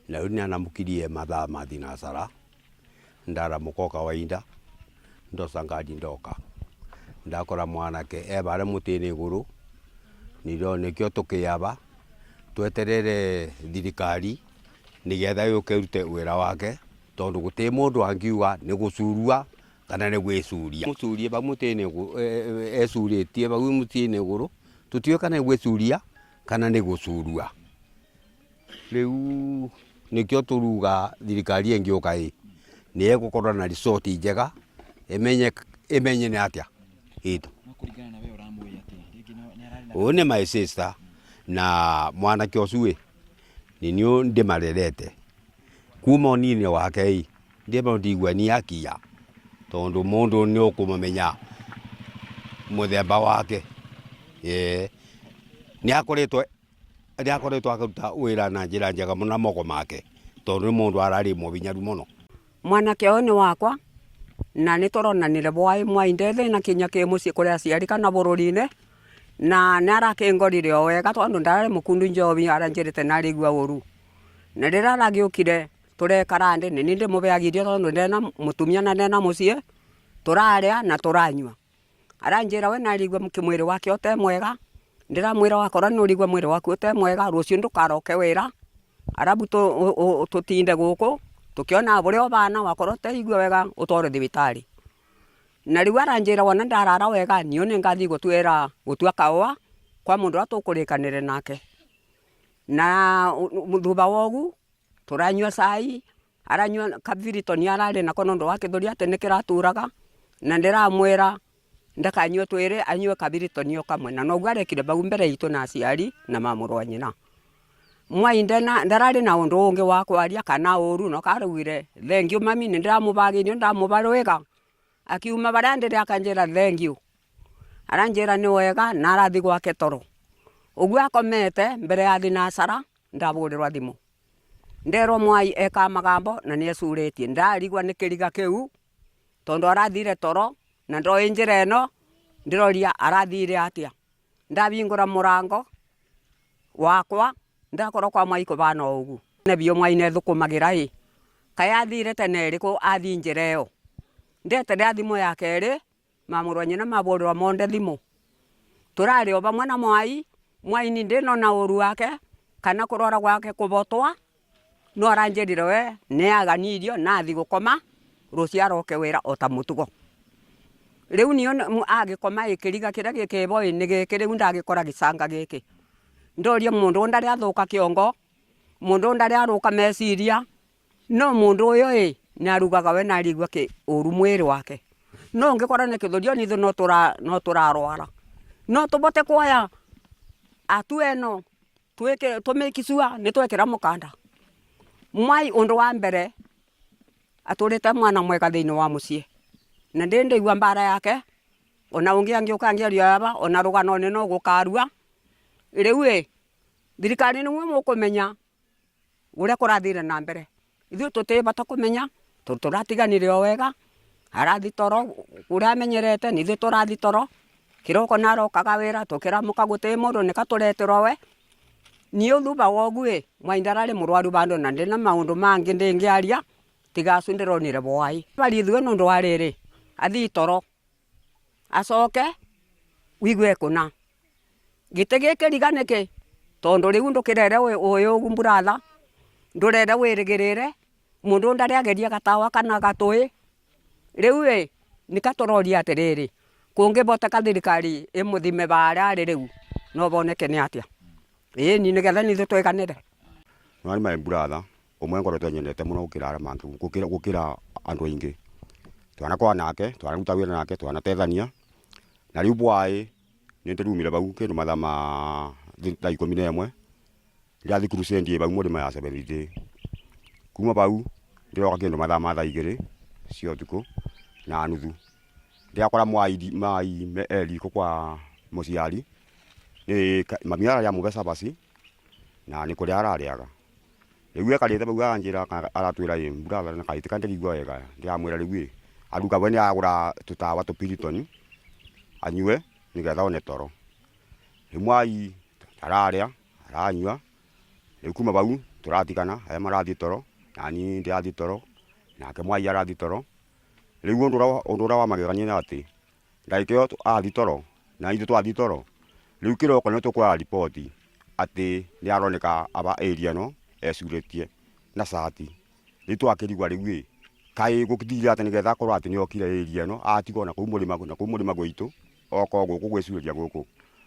Na riu nianamukirie mathaa ma thinacara, ndaramuka o kawaida, ndoca ngari ndoka, ndakora mwanake e varia mutini iguru, nirio nikio tukiava tweterere thirikari nigetha yuke irute wira wake, tondu guti mundu angiuga ni gucurua kana ni gwicuria. Mucurie vau mutini ecuritie vau mutini iguru, tutiui kana ni gwicuria kana ni gucurua. Riu nikio turuga thirikari ingiuka i ni igukorwa na resort njega, imenye ni atia itu. No kũringana na we ũramũĩ atĩa? Rĩngĩ nĩ ararĩ na Uyu ni my sister na mwanake ucio i ni niũ ndimarerete kuma unini wake i ndimba ndigua ni akia tondu mundu ni ukumumenya muthemba wake. Ni akoretwo akiruta wira na njira njega muno na moko make, tondu ni mundu arari muvinyaru muno. Mwanake uyu ni wakwa na ni turonanire bwai mwai ndethe na kinya ki mucii kuria aciari kana bururi-ini, na ni arakingorire o wega tondu ndarari mukundu njobi aranjirite narigua uru. Na riria aragiukire turekara ndi, ni ni ndimubeagirie tondu ndena mutumia na ndena mucii, turaria na turanyua. Aranjira we narigua mwiri wake ute mwega, ndiramwira wakorwa ni urigua mwiri waku ute mwega, rucio ndukaroke wira, arabu tutinde guku tukiona buria ubana, wakorwa uteigua wega utwarwe thibitari. Na riu aranjira wona ndarara wega, niu ningathii gutua kaua kwa mundu uria tukurikanire nake. Na thutha wa ugu turanyua cai, aranyua kabiritoni arari nako nondu wa kithuri ati nikiraturaga, na ndiramwira ndakanyue twiri, anyue kabiritoni o kamwe, na noguo arekire bau mbere itu na aciari na mamũrũ wa nyina. Mwai ndarari na undu ungi wa kwaria kana uru, no karugire thengiu mami, ni ndiramubagirio, ndamubarwega. Akiuma baria ndiri akanjira thengiu, aranjira ni wega na arathi gwake toro. Uguo akomete mbere ya thinacara, ndaburirwa thimu, nderwo mwai eka magambo na ni ecuritie, ndarigwa ni kiriga kiu tondu arathire toro na ndoi njira ino, ndiroria arathire atia. Ndabingura murango wakwa, ndakorwo kwa mwai kubana ugu, na bio mwai ne thukumagira i kai athire tene iriku athi njira iyo. Ndetere thimu ya keri, mamũrũ nyina maburirwa monde thimu, turari o vamwe na mwai. Mwai ni ndino na uru wake kana kurwara gwake kubotwa, no aranjirire we ni aganirio na athi gukoma rucio aroke wira o ta mutugo. Riu nio agikoma ikiriga kiria gikibo ni giki, riu ndagikora gicanga giki. Ndoria mundu ndari athuka kiongo, mundu ndari aruka meciria, no mundu uyu i ni arugaga we na arigua ki uru mwiri wake. No ngikora ni kithurio ni ithu no turarwara, no tubote kuoya atu eno twike tumikicua ni twekira mukanda. Mwai undu wa mbere aturite mwana mwega thiini wa mucii, na ndi ndigua mbara yake, ona ungi angiuka angiaria aba, ona rugano ni no gukarua. Riu i thirikari nimwe mukumenya uria kurathire na mbere, ithuĩ tutibata kumenya tondu turatiganire o wega. Arathi toro uria amenyerete, ni ithuĩ turathi toro kiroko narokaga wira tukiramuka guti mundu nikatureterwo we. Niũ thutha wa ũguo ĩ, mwai ndararĩ mũrwaru bandũ na ndĩna maũndũ mangĩ ndĩngĩaria tiga acu ndĩronire bwai. Barithue nũndũ wa rĩrĩ, athii toro acoke wigue kũna gĩtĩ gĩkĩ riga nĩkĩ, tondũ rĩu ndũkĩrere ũyũ ũguo mburatha, ndũrere wĩrĩgĩrĩre mũndũ ndarĩ ageria gatawa kana gatũĩ. Rĩu ĩ nĩkatũroria atĩrĩrĩ, kũngĩboteka thirikari ĩmũthime barĩa arĩ rĩu no boneke nĩ atĩa. Ĩĩ ni nĩgetha nithuĩ twiganĩre. Nĩ my brother ũmwe ngoretwo nyendete mũno gũkĩra arĩa mangĩ, gũkĩra andũ aingĩ. Twanakorwo nake, twanaruta wĩra nake, twanatethania. Na rĩu bwaĩ nĩ ndĩrumire bau kĩndũ mathaa ma thaa ikũmi na ĩmwe, ndĩrathiĩ crusade bau mũrĩma ya Seventh Day. Kuma bau ndĩroka kĩndũ mathaa ma thaa igĩrĩ cia ũtukũ na nuthu, ndĩrakora mwai e riko kwa mũciari, nĩ mami ararĩa amũbe cabaci na nĩ kũrĩa ararĩaga. Rĩu ekarĩte bau aranjĩra aratwĩra ĩ brother na kaĩtĩka ndĩrigua wega, ndĩramwĩra rĩu ĩ aruga we nĩaragũra tũtawa tũpiritoni anyue nĩgetha one toro. Rĩu mwai ararĩa aranyua, rĩu kuma bau turatigana aya marathi toro na ni ndiathi toro nake mwai arathi toro. Riu undu uria wa magegania ni ati ndagika iyo athi toro na ithuĩ twathi toro riu kiroko ni tukuoya riboti ati ni aroneka aba area ĩno ecurĩtie na cati. Riu twakĩrigwa riu ĩ kaĩ gũthire atĩ nĩgetha akorwo atĩ nĩ okire area ĩno atigwo na kũu mũrĩma na kũu mũrĩma gwitũ oka gũkũ gwĩcurĩria gũkũ.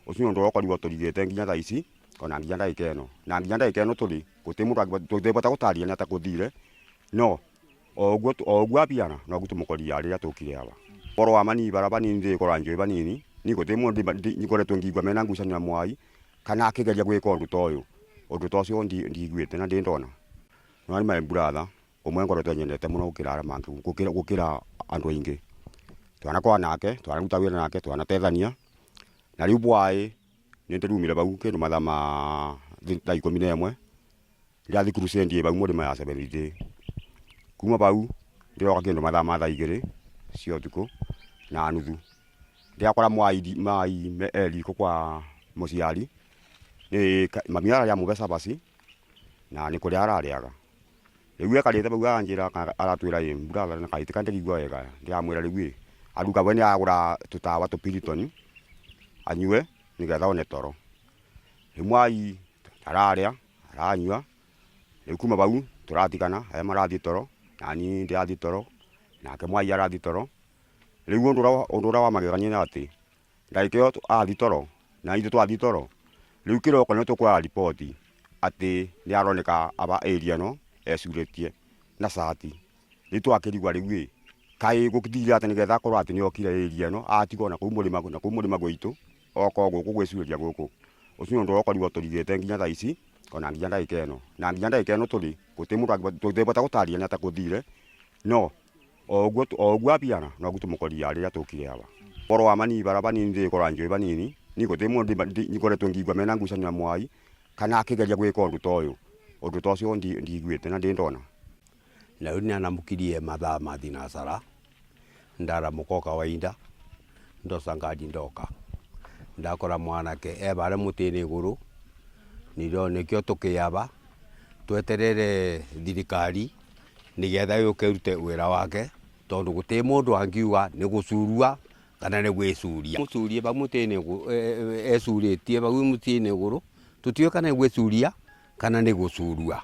Ũcio nĩ ũndũ ũrĩa ũkorirwo tũrigĩte nginya thaa ici ona nginya ndagĩka ĩno na nginya ndagĩka ĩno tũrĩ gũtirĩ mũndũ tũngĩbota gũtarĩria nĩ atĩa gũthire no o ũguo abiana noguo tũmũkorire rĩrĩa tũkire haha. Ũhoro wa mani bara banini ndĩgũkorwo njũĩ banini ni gũtirĩ mũndũ ngoretwo ngĩigua mena ngucanio na mwai kana akĩgeria gwĩka ũndũ ta ũyũ. Ũndũ ta ũcio ndiguĩte na ndĩ ndona. No nĩ my brother ũmwe ngoretwo nyendete mũno gũkĩra arĩa mangĩ gũkĩra andũ aingĩ. Twanakorwo nake twanaruta wĩra nake twanatethania na rĩu bwaĩ nĩ ndĩrumire bau kĩndũ mathaa ma thaa 11 ndĩrathiĩ crusade bau mũrĩma ya Seventh Day. Kuma bau ndĩroka kĩndũ mathaa ma thaa 2 cia ũtukũ na nuthu ndĩrakora mwai mai e riko kwa mũciari nĩ mami ararĩa mũbe cabaci na nĩ kũrĩa ararĩaga. Rĩu ekarĩte bau aranjĩra aratwĩra ĩ brother na kaĩtĩka ndĩrigua wega. Ndĩramwĩra rĩu ĩ aruga we nĩaragũra tũtawa tũ anyue nĩgetha one toro. Rĩu mwai ararĩa aranyua rĩu kuma bau tũratigana aya marathiĩ toro na niĩ ndĩrathiĩ toro nake mwai arathi toro. Rĩu ũndũ ũrĩa wa magegania nĩ atĩ ndagĩka ĩyo athi toro na ithuĩ twathi toro rĩu kĩroko nĩ tũkuoya riboti atĩ nĩ aroneka aba area ĩno ecurĩtie na cati. Rĩu twakĩrigwa rĩu ĩ kaĩ gũthire atĩ nĩgetha akorwo atĩ nĩ okire area ĩno atigwo na kũu mũrĩma na kũu mũrĩma gwitũ oka gũkũ gwĩcurĩria gũkũ. Ũcio nĩ ũndũ ũrĩa ũkorirwo tũrigĩte nginya thaa ici ona nginya ndagĩka ĩno na nginya ndagĩka ĩno tũrĩ gũtirĩ mũndũ tũngĩbota gũtarĩria nĩ atĩa gũthire no o ũguo abiana noguo tũmũkorire rĩrĩa tũkire haha. Ũhoro wa mani bara banini ndĩgũkorwo njũĩ banini ni gũtirĩ mũndũ ngoretwo ngĩigua mena ngucanio na mwai kana akĩgeria gwĩka ũndũ ta ũyũ. Ũndũ ta ũcio ndiguĩte na ndĩ ndona. Na rĩu nĩanamukirie mathaa ma thinacara ndaramũka o kawaida ndoca ngari ndoka ndakora mwanake e barĩa mũtĩ-inĩ igũrũ nĩkĩo tũkĩaba tweterere thirikari nĩgetha yũke ĩrute wĩra wake tondũ gũtirĩ mũndũ angiuga nĩ gũcurua kana nĩ gwĩcuria. Mũcurie bau mũtĩ-inĩ ecurĩtie bau mũtĩ-inĩ igũrũ tũtiũĩ kana nĩ gwĩcuria kana nĩ gũcurua.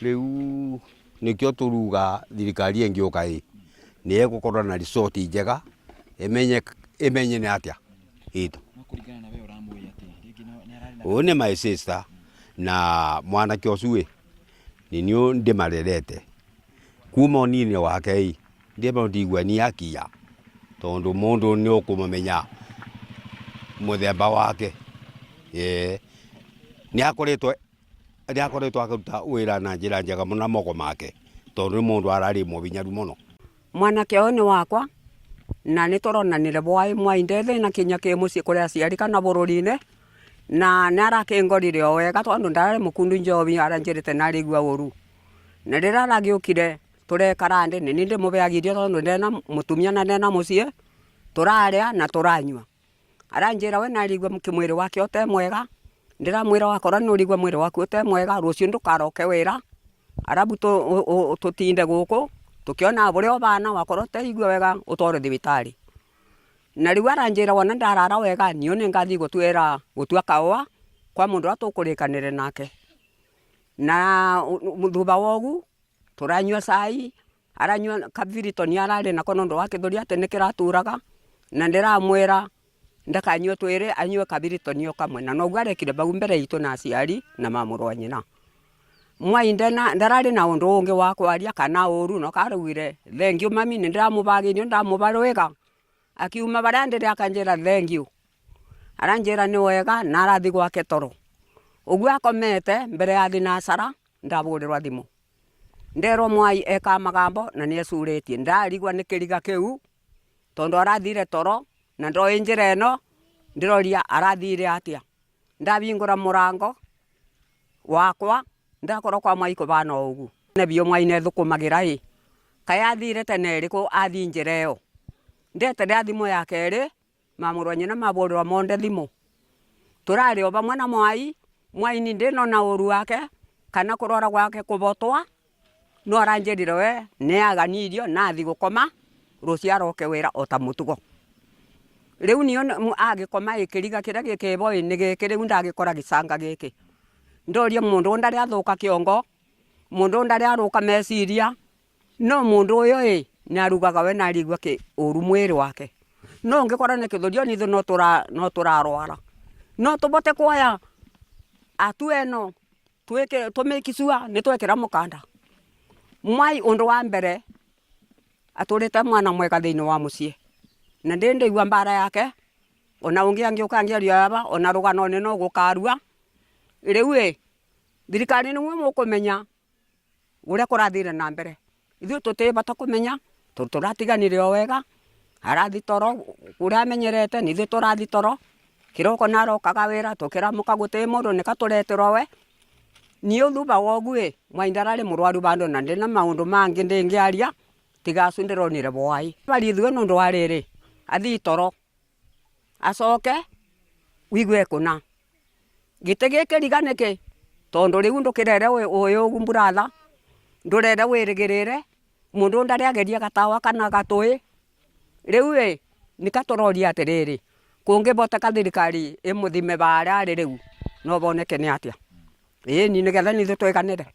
Rĩu nĩkĩo tũruga thirikari ĩngĩũka ĩ nĩ ĩgũkorwo na resort njega ĩmenye nĩ atĩa ĩtũ. No kũringana na we ũramũĩ atĩa rĩngĩ nĩ ararĩ na Ũyũ nĩ my sister na mwanake ũcio ĩ nĩ niĩ ndĩmarerete kuma ũnini wake ĩ ndĩma ndigua nĩ akia tondũ mũndũ nĩ ũkũmũmenya mũthemba wake. Nĩ akoretwo akĩruta wĩra na njĩra njega mũno na moko make tondũ nĩ mũndũ ararĩ mũvinyaru mũno. Mwanake ũyũ nĩ wakwa na nĩ tũronanire bwaĩ mwai ndethe na kinya kĩ mũciĩ kũrĩa aciari kana bũrũri-inĩ na nĩ arakĩngorire o wega tondũ ndararĩ mũkundu njobi aranjĩrĩte na arĩigua ũru. Na rĩrĩa aragĩũkire tũrekara ndĩ nĩ niĩ ndĩmũbeaga irio tondũ ndena mũtumia na ndena mũciĩ tũrarĩa na tũranyua. Aranjĩra we nĩarigua kĩmwĩrĩ wake ũte mwega ndĩramwĩra wakorwo nĩ ũrigua mwĩrĩ waku ũte mwega rũciũ ndũkaroke wĩra arabu tũtinde gũkũ tũkĩona bũrĩa ũbana wakorwo ũteigua wega ũtwarwo thibitarĩ. Na rĩu aranjĩra wona ndarara wega niĩ nĩngathiĩ gũtuĩra gũtua kahũa kwa mũndũ ũrĩa tũkũrĩkanĩre nake. Na thutha wa ũguo tũranyua cai aranyua kabiritoni ararĩ nako nĩ ũndũ wa kĩthũri atĩ nĩkĩraturaga na ndĩramwĩra ndakanyue twĩrĩ anyue kabiritoni o kamwe na noguo arekire bau mbere itũ na aciari na mamũrũ wa nyina. Mwai ndararĩ na ũndũ ũngĩ wa kwaria kana ũru no karaugire thengiũ mami nĩ ndĩramũbagĩrio ndamũba rwĩga. Akiuma barĩa ndĩrĩ akanjĩra thengiũ. Aranjĩra nĩ wega na arathiĩ gwake toro. Ũguo akomete mbere ya thinacara ndabũrĩrwo thimũ. Nderwo mwai eka magambo na nĩ ecurĩtie ndarigwa nĩ kĩriga kĩu tondũ arathire toro na ndoĩ njĩra ĩno ndĩroria arathire atĩa. Ndabingũra mũrango wakwa ndakorwo kwa mwai kũbana o ũguo. Nĩ biũ mwai nĩ thũkũmagĩra ĩ kaĩ athire tene ĩrĩkũ athiĩ njĩra ĩyo. Ndeterera thimũ ya kerĩ mamũrũ wa nyina mabũrĩrwo monde thimũ. Tũrarĩ o vamwe na mwai mwai ni ndĩnona ũru wake Kana kurwara gwake kubotwa no aranjirire we ni aganirio na athi gukoma rucio aroke wira o ta mutugo. Riu nio agikoma ikiriga kiria gikiboi-ini giki riu ndagikora gicanga giki. Ndoria mundu ndari athuka kiongo, mundu ndari aruka meciria, no mundu uyu i ni arugaga we na arigua ki uru mwiri wake. No ngikora ni kithurio ni ithu no turarwara. No tubote kuoya atu eno twike tumikicua ni twekira mukanda. Mwai undu wa mbere aturite mwana mwega thiini wa mucii. Na ndi ndigua mbara yake ona ungi angiuka angiaria aba ona rugano ni no gukarua. Riu i thirikari nimwe mukumenya uria kurathire na mbere. Ithuĩ tutibata kumenya tondu turatiganire o wega. Arathi toro uria amenyerete ni ithuĩ turathi toro. Kiroko narokaga wira tukiramuka guti mundu nikatureterwo we. Niĩ thutha wa ũguo ĩ Mwai ndararĩ mũrwaru bandu na ndina maundu mangi ndingiaria tiga acu ndironire bwai. Barithue nundu wa riri athii toro acoke wigue kuna giti giki riga niki tondu riu ndukirere uyu ugu mburatha ndurere wirigirire mundu ndari ageria gatawa kana gatui. Riu ĩ nikaturoria atiriri kungiboteka thirikari imuthime baria ari riu no boneke ni atia. Ĩĩ ni nigetha nithuĩ twiganire.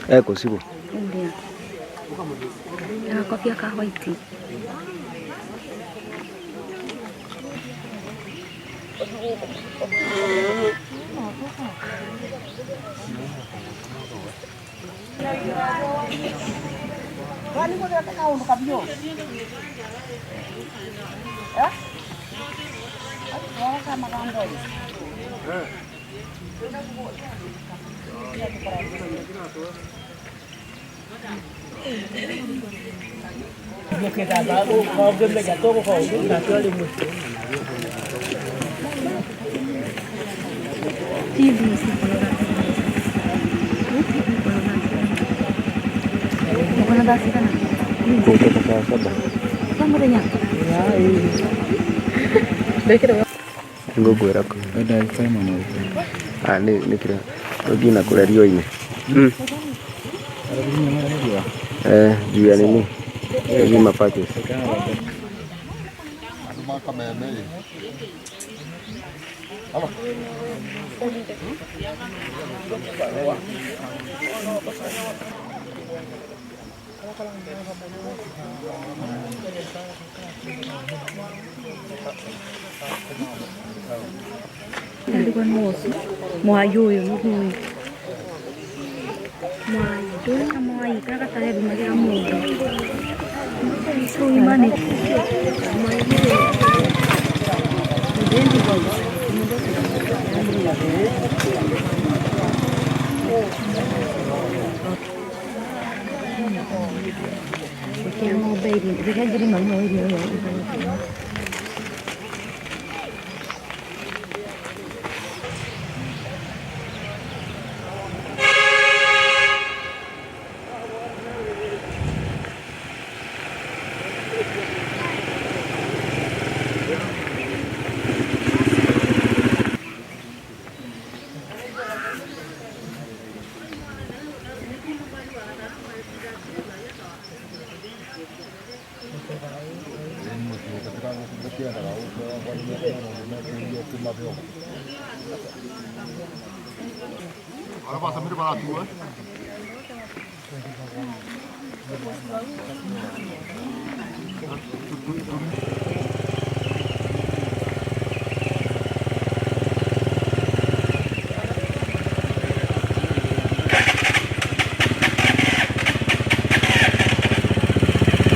Eko sibo. Ndio. Na kofia ka white. Ngũkwĩra kũ? Ah, nĩ kĩrĩa tũthiĩ na kũrĩa riũa-inĩ. Eh, juu ya nini? Hizi mapaches.